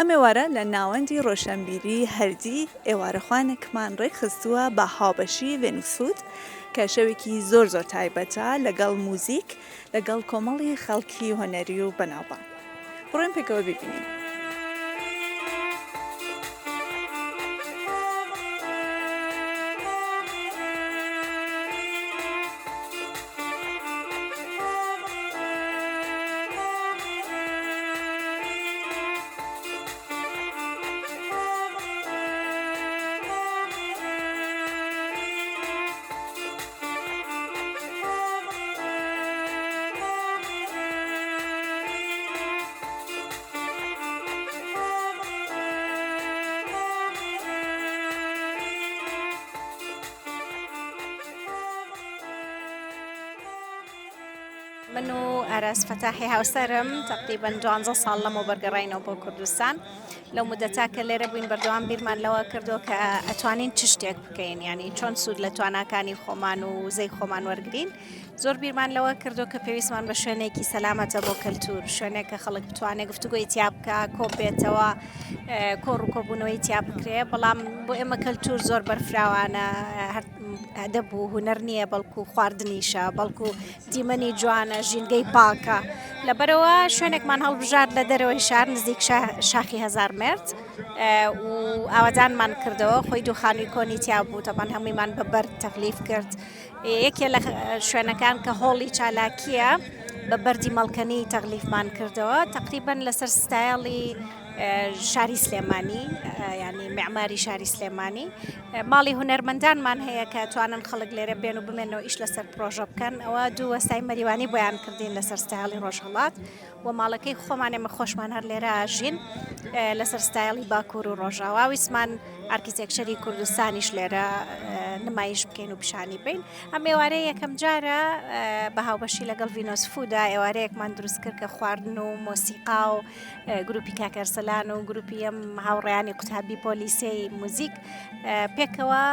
ئەم ئێوارە لە ناوەندی ڕۆشەنبیری هەردی ئێوارەخوانێکمان ڕێکخستووە بە هاوبەشی ڤێنوسفود کە شەوێکی زۆر زۆر تایبەتە لەگەڵ موزیک لەگەڵ کۆمەڵی خەڵکی هونەری و بەناوبانگ. بڕۆین پێکەوە بیبینین. من و ئاراس فەتاحی هاوسەرم تقریبا دوانزە ساڵ لەمەوبەر گەڕاینەوە بۆ کوردستان لەو مدەتا کە لێرە بووین بەردەوام بیرمان لەوە کردەوە کە ئەتوانین چ شتێک بکەین ینی چۆن سوود لە تواناکانی خۆمان و وزەی خۆمان وەرگین زۆر بیرمان لەوە کردو کە پێویستمان بە شوێنێکی سەلامەتە بۆ کەلتور شوێنێک کە خەڵک بتوانێت گفتوگۆی تیا بکە کۆبێتەوە کۆڕ و کۆبوونەوەی تیا بکرێ بەڵام بۆ ئێمە کەلتور زۆر بەرفراوانە ئەدەب و هونەر نییە بەڵکو خواردنیشە بەڵکو دیمەنی جوانە ژینگەی پاکە لەبەرەوە شوێنێکمان هەڵبژارد لە دەرەوەی شار نزیک شاخی هەزار مێرد و ئاوادانمان کردەوە خۆی دوو خانووی کۆنی تیا بوو تەبان هەموویمان بە بەرد تەغلیف کرد یەکێ لە شوێنەکان کە هۆڵی چالاکیە بە بەردی مەڵکەنی تەغلیفمان کردەوە تقریبن لەسەر ستایڵی شاری سلێمانی ینی معماری شاری سلێمانی ماڵی هونەرمەندانمان هەیە کە توانن خەڵک لێرە بێن و بمێنەوە ئیش لەسەر پرۆژە بکەن ئەوە دوو وەستای مەریوانی بۆیان کردین لەسەر ستایڵی ڕۆژهەڵات و ماڵەکەی خۆمان ئێمە خۆشمان هەر لێرە ئاژین لەسەر ستایڵی باکوور و ڕۆژاوا ویستمان architecture ی کوردستانیش لێرە نمایش بکەین و پیشانی بین ئەم ئێوارەیە یەکەم جارە بە هاوبەشی لەگەڵ ڤینۆس فودا ئێوارەیەکمان دروست کرد کە خواردن و مۆسیقا و گروپی کاک ئەرسەلان و گروپی ئەم هاوڕێیانی قوتابی پۆلیسەی موزیک پێکەوە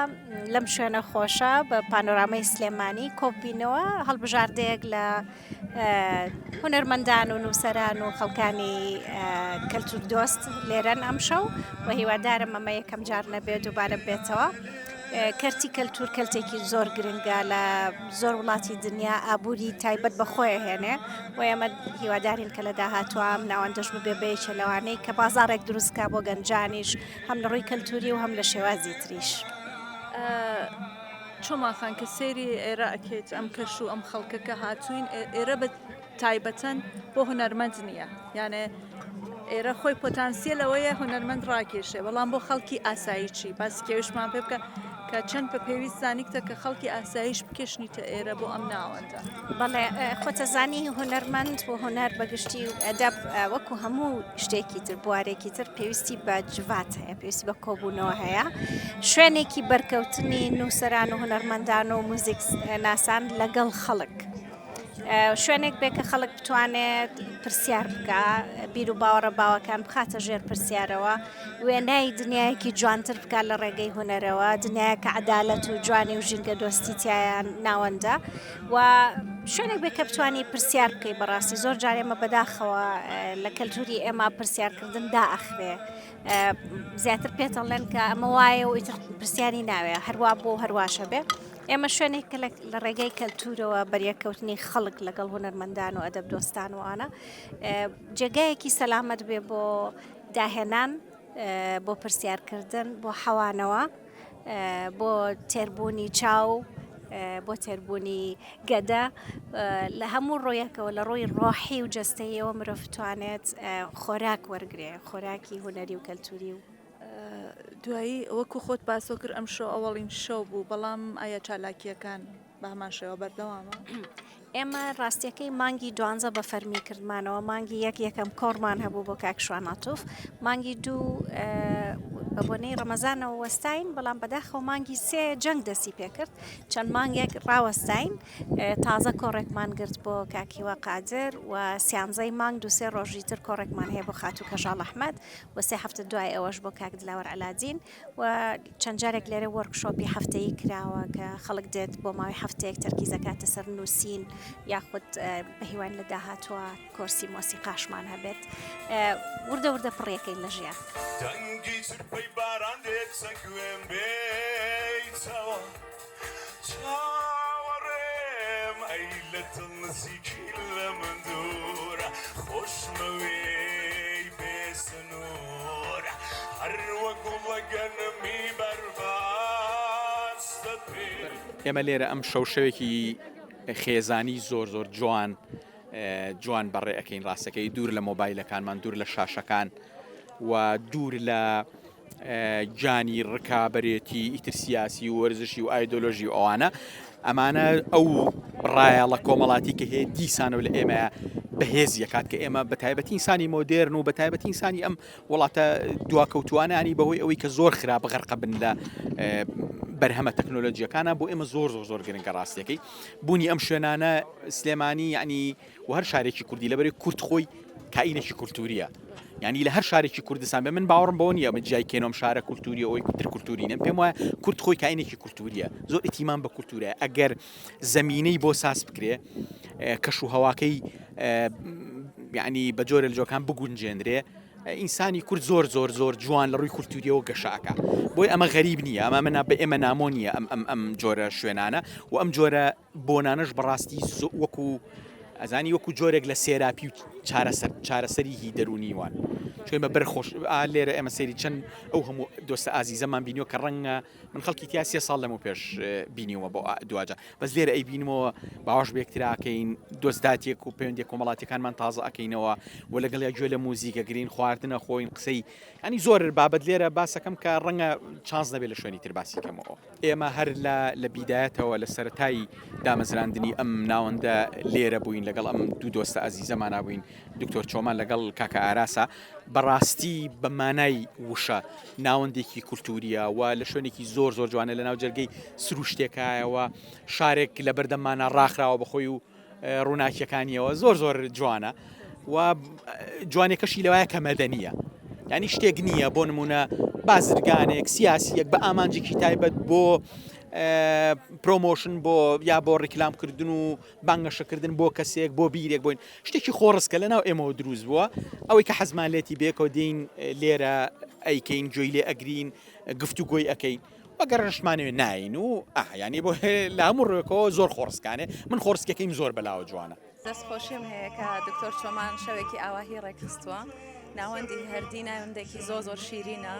لەم شوێنە خۆشە بە پانۆرامەی سلێمانی کۆبینەوە هەڵبژاردەیەک لە هونەرمەندان و نووسەران و خەڵکانی کەلتور دۆست لێرەن ئەمشەو و هیوادارم ئەمە یەکەم جار نەبێت دووبارە بێتەوە. کەرتی کەلتور کەلتێکی زۆر گرنگە لە زۆر وڵاتی دنیا ئابووری تایبەت بە خۆی هێنێ و ئێمە هیوادارین کە لە داهاتوە ئەم ناوەندەش ببێ بە یەکێ لەوانەی کە بازاڕێک دروستکا بۆ گەنجانیش هەم لە ڕووی کەلتوری و هەم لە شێوازی تریش. چۆمان خان کە سەیری ئێرە ئەکەیت ئەم کەش و ئەم خەڵکە کە هاتووین ئێرە بە تایبەتەن بۆ هونەرمەند نییە یانێ ئێرە خۆی پۆتانسیەل ئەوەیە هونەرمەند ڕاکێشێ بەڵام بۆ خەڵکی ئاسایی چی باسی کێویشمان پێ بکە کە چەند بە پێویست زانیتە کە خەڵکی ئاساییش بکێشنیتە ئێرە بۆ ئەم ناوەندە. بەڵێ خۆتەزانی هونەرمەند و هونەر بەگشتی و ئەدەب وەکو هەموو شتێکی تر بوارێکی تر پێویستی بە جڤات هەیە پێویستی بە کۆبوونەوە هەیە شوێنێکی بەرکەوتنی نووسەران و هونەرمەندان و موزیک ناسان لەگەڵ خەڵک. شوێنێک بێ کە خەڵک بتوانێت پرسیار بکا، بیر و باوەڕە باوەکان بخاتە ژێر پرسیارەوە، وێنای دنیایەکی جوانتر بکات لە ڕێگەی هونەرەوە، دنیایەک کە عەدالەت و جوانی و ژینگە دۆستی تیایا ناوەندە و شوێنێک بێ کە بتوانی پرسیار بکەی بەڕاستی زۆر جار ئێمە بەداخەوە لە کەلتوری ئێمە پرسیارکردن دائەخرێ زیاتر پێتەڵێن کە ئەمە وایە و ئیتر پرسیاری ناوێ هەروا بۆ هەرواشە بێ. ئێمە شوێنێک کە لە ڕێگەی کەلتوورەوە بەریەککەوتنی خەڵک لەگەڵ هونەرمەندان و ئەدەب دۆستان وانە جێگایەکی سەلامەت بێ بۆ داهێنان بۆ پرسیارکردن بۆ حەوانەوە بۆ تێربوونی چاو بۆ تێربوونی گەدە لە هەموو ڕۆیەکەوە لە ڕۆی ڕۆحی و جەستەیەوە مرۆڤ توانێت خۆراک وەرگێ خۆراکی هونەری و کەلتوری و دوایی وەکو خۆت باسۆ کرد ئەم شەو ئەوەڵین شەو بوو بەڵام ئایا چالاکییەکان بە هەمان شێوە بەردەوامە؟ ئێمە ڕاستیەکەی مانگی دوانزە بە فەرمی کردمانەوە مانگی یەک یەکەم کۆڕمان هەبوو بۆ کاک شوان عەتوف مانگی دوو. بە بۆنەی ڕەمەزانەوە وەستاین، بەڵام بەداخەوە مانگی سێ جەنگ دەستی پێکرد، چەند مانگێک ڕاوەستاین، تازە کۆڕێکمان گرت بۆ کاک هیوا قادر و سیانزەی مانگ دوو سێ ڕۆژی تر کۆڕێکمان هەیە بۆ خاتوو کەژاڵ ئەحمەد و سێ هەفتە دوای ئەوەش بۆ کاک دلاوەر عەلادین و چەند جارێک لێرە وۆرکشۆپی هەفتەیی کراوە کە خەڵک دێت بۆ ماوەی هەفتەیەک تەرکیز ئەکاتە سەر نووسین یاخود بە هیواین لە داهاتووە کۆرسی مۆسیقاشمان هەبێت وردە وردە پڕیەکەین لە ژیان. دەنگی چرپەی باران دێتە گوێم بێیتەوە چاوەڕێم ئەی لە دڵ نزیکی لە من دوورە خۆشمەوێی بێ سنوورە هەر وەک گوڵە گەنمی بەرباستە پێ. ئێمە لێرە ئەم شەو شەوێکی خێزانی زۆر زۆر جوان جوان بەڕێ ئەەکەین ڕاستەکەی دوور لە مۆبایلەکانمان دوور لە شاشەکان و دوور لە گیانی ڕکابەرێتی ئیتر سیاسی و وەرزشی و ئایدۆلۆژی و ئەوانە ئەمانە ئەو ڕایەڵە کۆمەڵاتی کە هەیە دیسانەوە لە ئێمە بەهێز یەکات کە ئێمە بە تایبەتی ئینسانی مۆدێرن و بە تایبەتی ئینسانی ئەم وڵاتە دواکەوتوانانی بەهۆی ئەوەی کە زۆر خراپ غەرقە بن لە بەرهەمە تەکنۆلۆژیەکانە بۆ ئێمە زۆر زۆر زۆر گرنگە ڕاستیەکەی بوونی ئەم شوێنانە سلێمانی یعنی و هەر شارێکی کوردی لەبەری کورد خۆی کائینێکی کولتوریە یعنی لە هەر شارێکی کوردستان بێ من باوەڕم بەوە نییە من جیای کێنۆم شارە کولتوری ئەوەی تر کولتوری نەم پێم وایە کورد خۆی کائینێکی کولتوریە زۆر ئیتیمان بە کولتورە ئەگەر زمینەی بۆ ساز بکرێ کەش و هەواکەی یعنی بە جۆرە لە جۆکان بگونجێنرێ ئینسانی کورد زۆر زۆر زۆر جوان لە ڕووی کولتوریەوە گەشەکە بۆی ئەمە غەریب نییە ئەمە منە بە ئێمە نامۆ نییە ئەم ئەم ئەم جۆرە شوێنانە و ئەم جۆرە بۆنانەش بەڕاستی وەکو ئەزانی وەکو جۆرێک لە سێراپی و چارەسەر چارەسەری هی دەرونی وان چۆن بە بەر خۆش لێرە ئێمە سەیری چەند ئەو هەموو دۆستە ئازیزەمان بینیوە کە ڕەنگە من خەڵکی تیا سێ ساڵ لەمە پێش بینیومە بۆ دواجە بەس لێرە ئەی بینمەوە باوەش بێکتراکەین دۆستاتێک و پەیوەندی کۆمەڵاتیەکانمان تازە ئەەکەینەوە و لەگەڵ یا گوێ لە موزیکە گرین خواردنە خۆین قسەی ئەنی زۆر بابەت لێرە باسەکەم کە ڕەنگە چانس نەبێت لە شوێنی تر باسی کەمەوە. ئێمە هەر لە لە بیدایەتەوە لە سەرەتای دامەزراندنی ئەم ناوەندە لێرە بووین لەگەڵ ئەم دوو دۆستە ئازیزەمانا بووین دکتۆر چۆمان لەگەڵ کاکە ئاراسا بەڕاستی بە مانای وشە ناوەندێکی کولتوریە و لە شوێنێکی زۆر زۆر جوانە لە ناو جەرگەی سروشتێکایەوە شارێک لە بەردەممانە ڕاخراوە بەخۆی و ڕووناکیەکانیەوە زۆر زۆر جوانە و جوانەکەشی لەوایە کە مەدەنیە ینی شتێک نییە بۆ نمونە بازرگانێک سیاسیەک بە ئامانجێکی تایبەت بۆ promotion بۆ یا بۆ ڕیکلامکردن و بانگەشەکردن بۆ کەسێک بۆ بیرێک بۆین شتێکی خۆڕسکە لە ناو ئێمەوە دروست بووە ئەوەی کە حەزمان لێتی بێکەوە دێین لێرە ئەیکەین گوێی لێ ئەگرین گفتوگۆی ئەەکەین ئەگەر ڕەشمانەوێ ناین و ئاه یانی بۆ لە هەموو ڕوێکەوە زۆر خۆڕسکانێ من خۆڕسکەکەیم زۆر بەلاوە جوانە. دەست خۆشیم هەیە کە دکتۆر چۆمان شەوێکی ئاواهی ڕێکخستووە ناوەندی هەردی ناوەندێکی زۆر زۆر شیرینە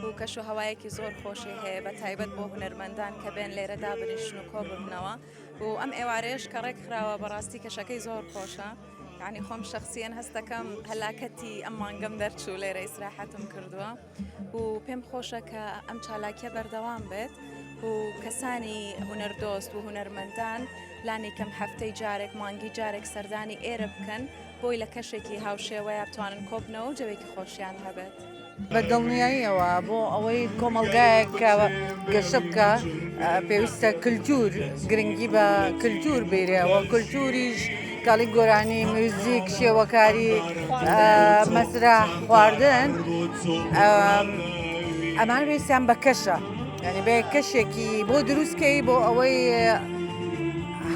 و کەش و هەوایەکی زۆر خۆشی هەیە بە تایبەت بۆ هونەرمەندان کە بێن لێرە دابنیشن و کۆ ببنەوە و ئەم ئێوارەیەش کە ڕێکخراوە بەڕاستی کەشەکەی زۆر خۆشە یعنی خۆم شخصیەن هەستەکەم هەلاکەتی ئەم مانگەم دەرچوو لێرە ئیسراحەتم کردووە. و پێم خۆشە کە ئەم چالاکیە بەردەوام بێت و کەسانی هونەردۆست و هونەرمەندان لانی کەم هەفتەی جارێک مانگی جارێک سەردانی ئێرە بکەن بۆی لە کەشێکی هاوشێوەیە بتوانن کۆبنەوە و جەوێکی خۆشیان هەبێت. بە دڵنیاییەوە بۆ ئەوەی کۆمەڵگایەک کە گەشە بکا پێویستە کلتور گرنگی بە کلتور بیرێ و کلتوریش کاڵی گۆرانی میوزیک شێوەکاری مەسرح خواردن ئەمان پێویستیان بە کەشە یعنی بە کەشێکی بۆ دروستکەی بۆ ئەوەی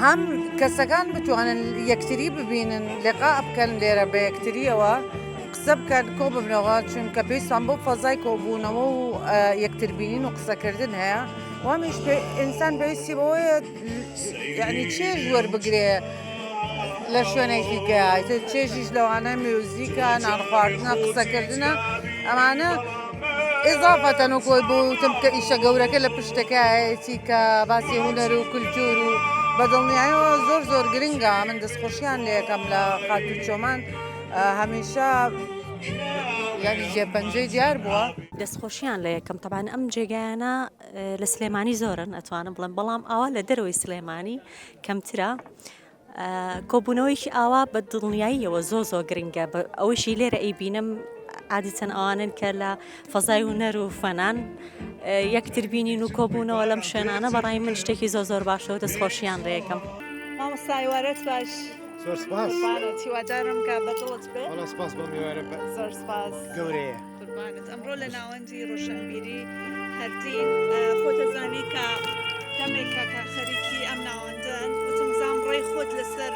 هەم کەسەکان بتوانن یەکتری ببینن لقا بکەن لێرە بە یەکتریەوە قسە بکەن کۆ ببنەوە چونکە پێویستمان بۆ فەزای کۆبوونەوە و یەکتربینین و قسەکردن هەیە وامیش ئینسان پێویستی بەوەیە یعنی چێژ وەربگرێ لە شوێنێکی کە چێژیش لەوانە میوزیکە نانخواردنە قسەکردنە ئەمانە ئضافەتەن و کۆی بۆ وتم کە ئیشە گەورەکە لە پشتەکایەتی کە باسی هوەر و کولتور و بە دڵنیایەوە زۆر زۆر گرنگە من دەستخۆشیان لەکەم لە خاتوو چۆمان هەمیشە یعنی جێپەنجەی دیار بووە. دەستخۆشیان لە یەکەم تەبان ئەم جێگایانە لە سلێمانی زۆرن ئەتوانم بڵێم بەڵام ئاوا لە دەرەوەی سلێمانی کەمترە کۆبوونەوەیکی ئاوا بە دڵنیاییەوە زۆ زۆ گرنگە ئەوەشی لێرە ئەیبینم. عادەتەن ئەوانن کە لە فەزای هونەر و فەنان یەکتر بینین و کۆبوونەوە لەم شوێنانە بەڕای من شتێکی زۆر زۆر باشە و دەستخۆشیان لێکەم. مامۆستا ئێوارەت باش. زۆر سپاس. قوربانت هیوادارم کە بەدڵت بێ. وەڵا سپاس بۆ ئێوارە زۆر سپاس. گەورەیە. قوربانت ئەمڕۆ لە ناوەندی ڕۆشنبیری هەردین خۆتەزانی کە دەمێکە کە خەریکی ئەم ناوەندەن وتم زام ڕێی خۆت لەسەر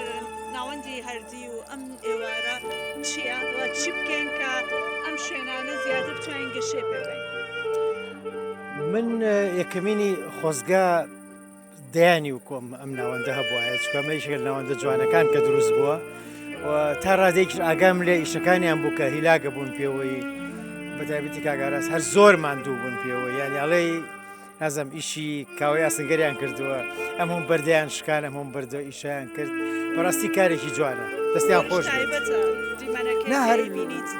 ناوەندی هەردی و ئەم ئێوارە چییە و چی بکەین کە ئەم شوێنانە زیاتر بتوانین گەشەی پێ بەین؟ من یەکەمینی خۆزگە دەیانی وکۆم ئەم ناوەندە هەبواە چکە مەیشێک ناوەندە جوانەکان کە دروست بووە و تا ڕادێکیش ئاگام لێ ئیشەکانیان بوو کە هیلاگە بوون پێوەی بەتایبەتی کاگاراس هەر زۆر ماندوو بوون پێوە یانی ئەڵێی نازم ئیشی کاوەی ئاسنگەریان کردووە ئەم هەم بەردەیان شکان ئەم هەم بەردە ئیشیان کرد بەڕاستی کارێکی جوانە دەستیان خۆش هەر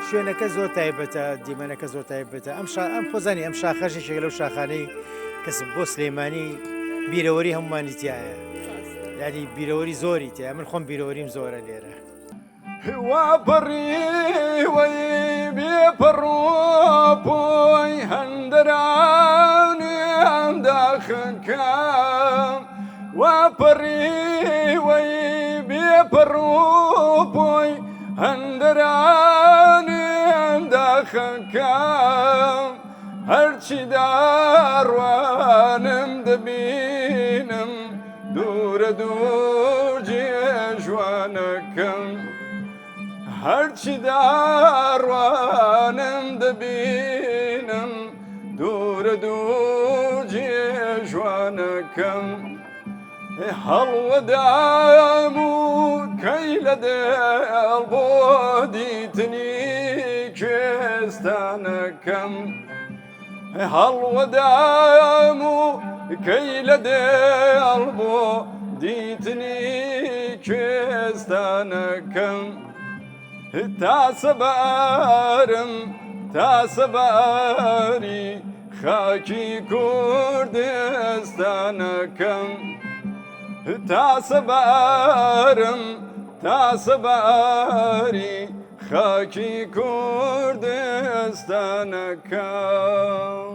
شوێنەکە زۆر تایبەتە دیمەنەکە زۆر تایبەتە ئەم شا ئەم خۆزانی ئەم شاخەشێک لەو شاخانەی کەسم بۆ سلەیمانی بیرەوەری هەمومانی تایە یعنی بیرەوەری زۆری تیا من خۆم بیرەوەریم زۆرە لێرە. وا پەڕیوەی بێ پەڕ و پۆی هەندەرانی ئەنداخەکەم وا پەڕیوەی بێ پەڕ و پۆی هەندەرانی ئەنداخەکەم هەرچی داڕوانم دەبینم دوورە دوور جێژوانەکەم هەرچی داڕوانم دەبینم دوورە دوور جێژوانەکەم هەڵوەدام و کەی لە دێڵ بۆ دیتنی کوێستانەکەم هەڵوەدام و کەی لە دێڵ بۆ دیتنی کوێستانەکەم تا سەبارم تا سەباری خاکی کوردستانەکەم تا سەبارم تا سەباری خاکی کوردستانەکەم.